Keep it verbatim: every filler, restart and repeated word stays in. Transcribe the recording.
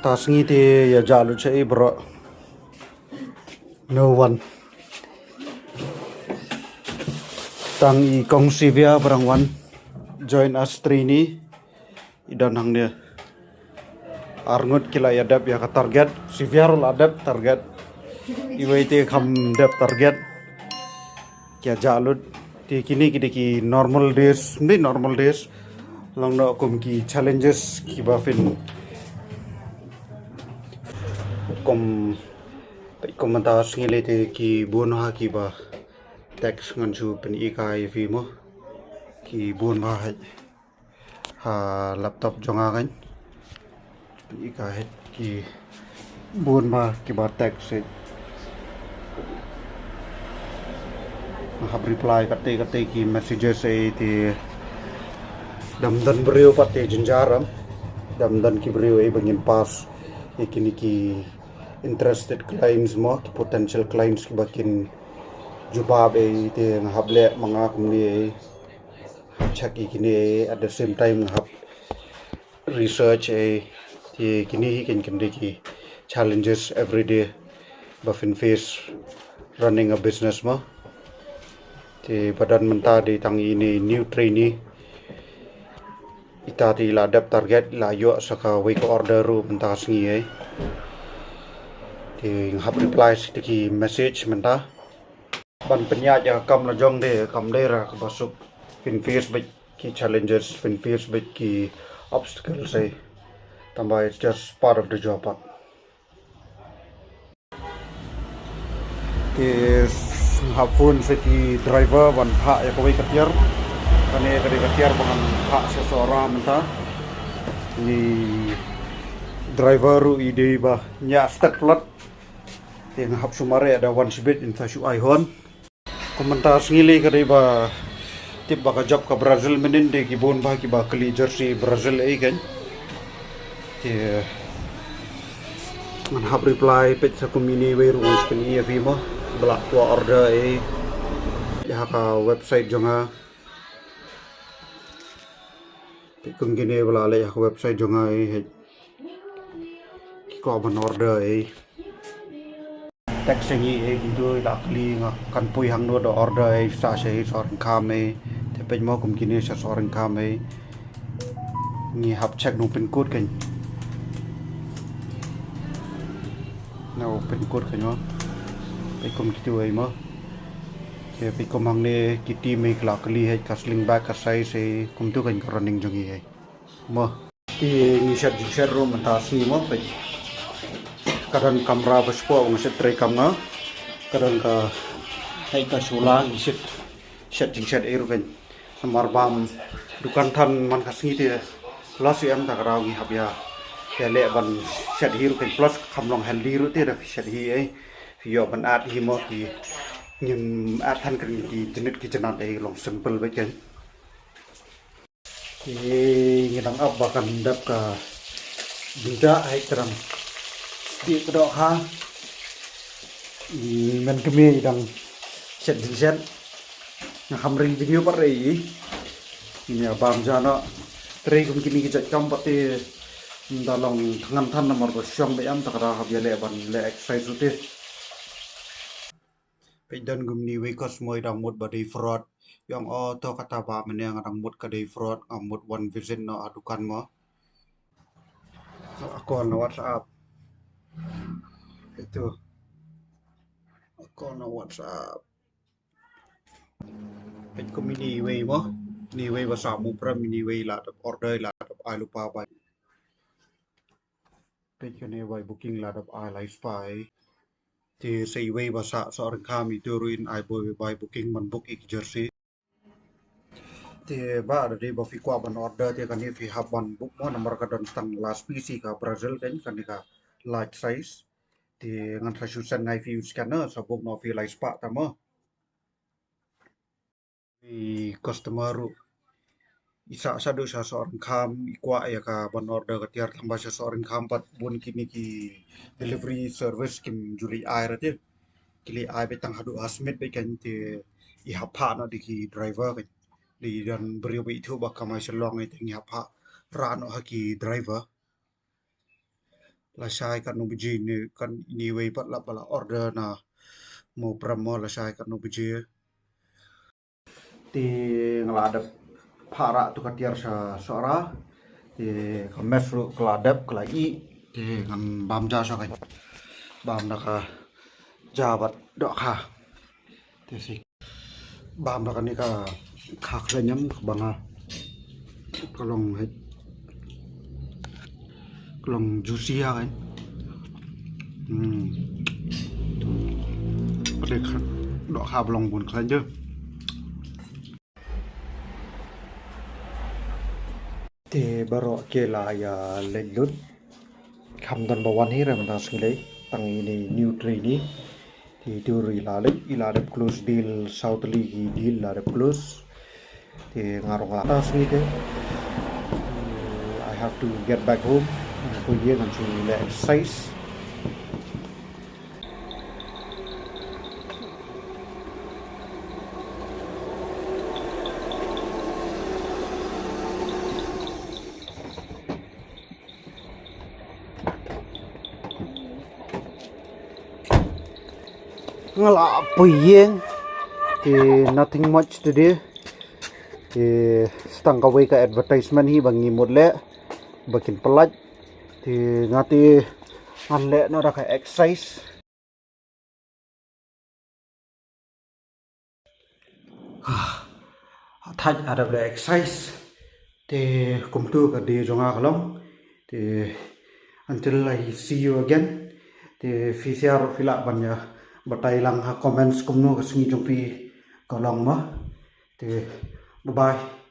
Ta sngi te ïa jah lut sha i bro. No one. Tang i kong Sivia ba dang wan join us trainee. I don hangne. Arngut ki la ïa dep ïa ka target. Sivia ruh la dep target. Iwei te kham dep target. Ki ïa jah lut. Te kine ki dei ki normal days, ym dei normal days. Long noh kum ki challenges kiba phin kum, kum mynta sngi lei te ki bun ha kiba text ngan shu pyni kai ïa phi mo. Ki bun ba ha, ha laptop jong nga kan. Pyni kai ha ki bun ba kiba text sha. Nga hap reply katte katte ki messages ei te. Dam don briew pat te jynjar am. Dam don ki briew ei ba ngin pass ïa kine ki interested clients mo, ki potential clients kiba kin jubab ei te nga hap leh ma nga kumne ei. Check ïa kine ei, at the same time nga hap research ei. Te kine hi kan kan dei ki challenges everyday ba phin face running a business mo. Te ba don mynta dei tang ine i new trainee. Ita te i la dep target, i la ïoh sa kawei ka order ruh mynta sngi ei. Te nga hap reply sa ki message mynta. Ban pynïaid ïa ka kam la jong de kam dei ra kaba suk. Phin face beit ki challenges, phin face beit ki obstacles ei. Tangba it's just part of the job pat. Te nga hap phone sa ki driver ban phah ïa kawei ka tiar. Kane ka dei ka tiar ba ngan phah sha Sohra mynta. Ni driver ruh i dei ba ñiah stet plat. Te nga hap shu mareh da wan shibit in sa shu ai hon. Kum mynta sngi lei ka dei ba tip ba ka jop ka Brazil mynnin dei ki bun ba kiba kylli jersey Brazil ei kan. Te ngan hap reply peit sa kum ine iwei ruh ngan shu pyni ïa phi mo. Ba la kwah order ei. Ïa ka website jong nga. Peit kum kine ba la leh ïa ka website jong nga ei. Ki kwah ban order ei. Text sha ngi ei, kumtu i la kylli nga kan poi hangno da order ei, sa sha i Sohryngkham ei. Te peit mo kum kine sha Sohryngkham ei. Ngi hap check nong pin code kan. Nong pin code kan mo. Peit kum kitu ei mo. Te peit kum hangne ki team ei ki la kylli ei ka sling bag ka size ei. Kumtu kan ka running jong ngi ei. Mo. Te ngi shet jingshet ruh mynta sngi mo peit. Ka don kamra ba shuwa nga shet trei kam nga. Ka don ka, hei ka shula ngi shet, shet jingshet ei ruh kan. Namar bam dukan than man ka sngi te. Plus ïa em ta ka daw ngi hap ïa, ïa leh ban shet hi ruh kan plus kham long healthy ruh te da phi shet hi ei. Phi ïoh ban at hi mo ki ngim at than kan ki jnit ki jnat ei long simple beit kan. Ki ngi dang ap ba kan dap ka bynta hai tram. Sdi ka doh ha. I men kmie i dang shet jingshet. Nga kham ring video pat rei i. Ngi ïa bam ja noh. Trei kum kine ki jait kam pat te. Ynda long thngan than namar ba shong ba ïam ta ka da hap ïa leh ban leh exercise ruh te. Peit don kumne iwei customer i dang mut ba dei fraud. I ong o to kata ba mynne nga dang mut ka dei fraud, nga mut wan visit noh ha dukan mo. To a call na WhatsApp. Ito. A call na WhatsApp. Peit kumne iwei mo. Ni iwei ba sa mu prem, ni iwei la dap order, la dap ai lypa ba. Peit kane bai booking la dap ai lai spah. Te sa iwei ba sah Sohryngkham ito ruh in ai bai booking ban book i ki jersey. Te ba da dei ba phi kwah ban order te kane phi hap ban book mo namar ka don tang last piece i ka Brazil kan kane ka large size. Te ngan sa shu send ngai phi u scanner sa book noh phi lai spah ta mo. I customer ruh i sah shaduh sha Sohryngkham i kwah ïa ka ban order ka tiar tang ba sha Sohryngkham pat bun kine ki delivery service kim ju leit ai ra te. Ki leit ai beit tang haduh ha Smit beit kan te i hap phah noh da ki driver kan. Dei don briew ba ithuh ba kamai Shillong te ngi hap phah rah noh ha ki driver. La shai katno baje ne, kan ini wei pat la ba la order na mo pram mo la shai katno baje. Te nga la dep phah rah tu ka tiar sha Sohra. Te ka mess ruh ka la dep ka la ih. Te ngan bam ja sha ka bam da ka ja bad dohkha. Te si bam da kane ka kha khlem nyam ka banga ka long hit ka long juicy ha kan. Hmm. Ka dei kha dohkha ba long bun khlem je. Te baroh ki la ïa leit lut. Kham don ba wan hi rem tang sngi lei tang ini new trainee. Te dur i la leit i la dep close deal saw tylli ki deal la dep close. Te nga rong la tang sngi te. I have to get back home. Ko ye ngan shu le exercise. Nga la poi ïing. Te nothing much today. Te stang kawei ka advertisement hi ba ngi mut leh ba kin pynlait. Te nga te ngan leh noh da ka exercise. Ah, thait ha dep leh exercise. Te kumtu ka dei jong nga ka long. Te until I see you again. Te phi sngewthuh phi lah ban ïa batai lang ha comments kumno ka sngi jong phi ka long ma. Te bye bye.